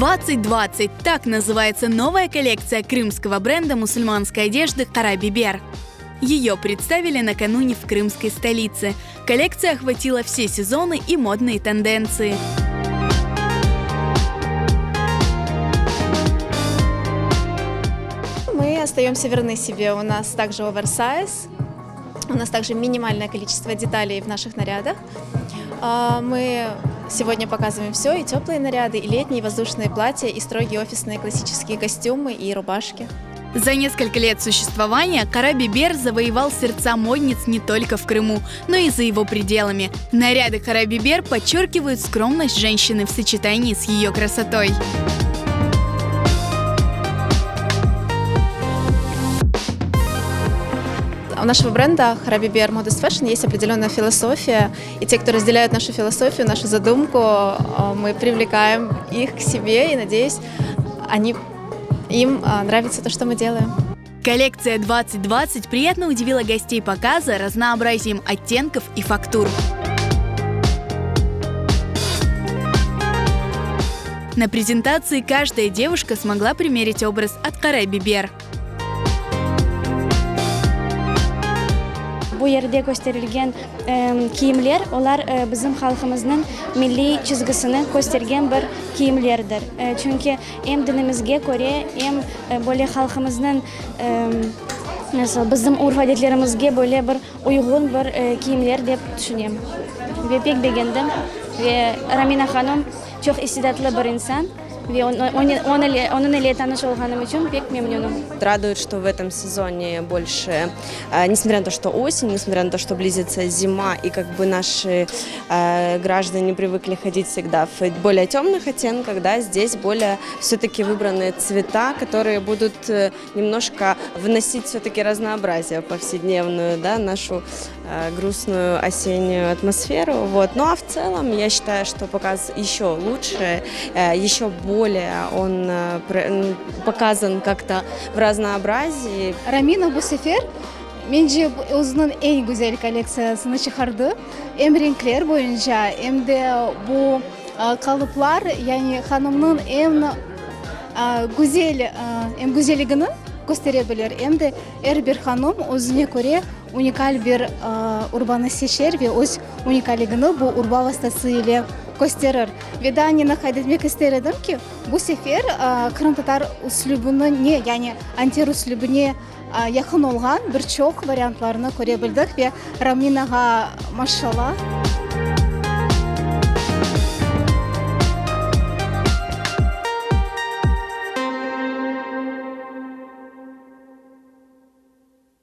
2020 – так называется новая коллекция крымского бренда мусульманской одежды «Карабибер». Ее представили накануне в крымской столице. Коллекция охватила все сезоны и модные тенденции. Мы остаемся верны себе. У нас также оверсайз, у нас также минимальное количество деталей в наших нарядах. А, мы сегодня показываем все, и теплые наряды, и летние, и воздушные платья, и строгие офисные классические костюмы, и рубашки. За несколько лет существования Карабибер завоевал сердца модниц не только в Крыму, но и за его пределами. Наряды Карабибер подчеркивают скромность женщины в сочетании с ее красотой. У нашего бренда Харабибер Modest Fashion есть определенная философия, и те, кто разделяют нашу философию, нашу задумку, э, мы привлекаем их к себе, и, надеюсь, они, им э, нравится то, что мы делаем. Коллекция 2020 приятно удивила гостей показа разнообразием оттенков и фактур. На презентации каждая девушка смогла примерить образ от Карай Бибер. Bu yerde kösterilgen kiyimler, olar bizim halqımıznıñ milliy çizgisini köstergen bir kiyimlerdir. Çünki em dinimizge köre, em böyle halqımıznıñ, nasıl, bizim urf-adetlerimizge böyle bir uyğun bir kiyimler dep tüşünem. Ve pek begendim. Ve Romina hanım çoq istidatlı bir insan. Ve onıñ ile tanış olğanım içün pek memnünim. Радует, что в этом сезоне больше, несмотря на то, что осень, несмотря на то, что близится зима, и как бы наши граждане привыкли ходить всегда в более темных оттенках, да, здесь более все-таки выбраны цвета, которые будут немножко вносить все-таки разнообразие в повседневную, да, нашу грустную осеннюю атмосферу. Вот. Ну а в целом я считаю, что показ еще лучше, еще более он показан как-то в разнообразии. Romina bu sefer, mence, özüniñ eñ güzel kollektsiyasını çıqardı, em renkler boyunca, em de bu qalıplar, yani hanımnıñ em güzel, em güzelligini köstere bilir, em de er bir hanım özüne köre unikal bir urbanı seçer ve öz unikalligini bu urba vastası ile kösterir. Ve daa neni qayd etmek ister edim ki, bu sefer qırımtatar üslübini, yani anter üslübine yaqın olğan bir çoq variantlarnı köre bildik ve Rominağa maşallah.